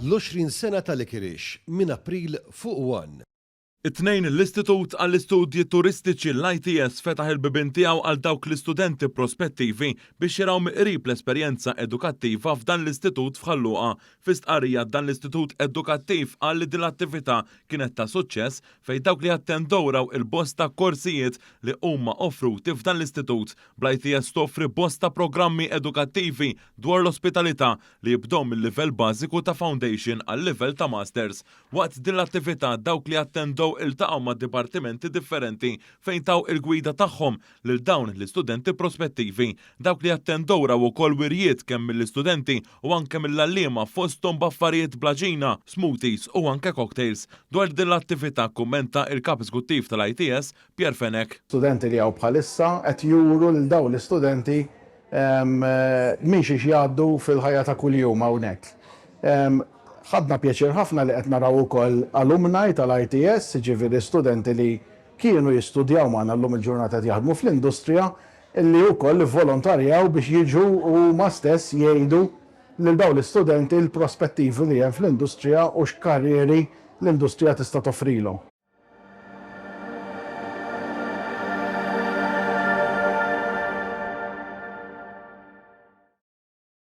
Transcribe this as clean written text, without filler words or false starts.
L-20 sena ta' Licorice minn April fuq One. It-Tnejn, l-Istitut għall-Istudji Turistiċi, l-ITS, fetaħ il-bibien tiegħu għal dawk l-istudenti prospettivi biex jaraw mill-qrib l-esperjenza edukattiva f'dan l-istitut f'Ħal Luqa. Fi stqarrija, dan l-istitut edukattiv qal li din l-attività kienet ta' suċċess fejn dawk li attendew raw il-bosta korsijiet li huma offruti f'dan l-istitut. Bl-ITS toffri bosta programmi edukattivi dwar l-ospitalità li jibdew mill-livell bażiku ta' foundation għal livell ta' masters. Waqt din l-attività, dawk li attendew iltaqgħu ma' dipartimenti differenti fejn taw il-gwida tagħhom lil dawn l-istudenti prospettivi. Dawk li attendew raw ukoll wirjiet kemm mill-istudenti u anke mill-għalliema, fosthom b'affarijiet bl-għaġina, smoothies u anke cocktails. Dwar din l-attività kummenta il-kap eżekuttiv tal-ITS, Pierre Fenech. Studenti li hawn bħalissa qed juru lil dawn l-istudenti minn xiex jgħaddu fil-ħajja ta' kuljum hawnhekk. Ħadna pjaċir ħafna li qed naraw ukoll alumni tal-ITS, jiġifieri studenti li kienu jistudjaw magħna, llum il-ġurnata qed jaħdmu fl-industrija, illi wkoll ivvolontarjaw biex jiġu huma stess jgħidu lil dawn l-istudenti l-prospettivi li hemm fl-industrija u x'karrieri l-industrija tista' toffrilhom.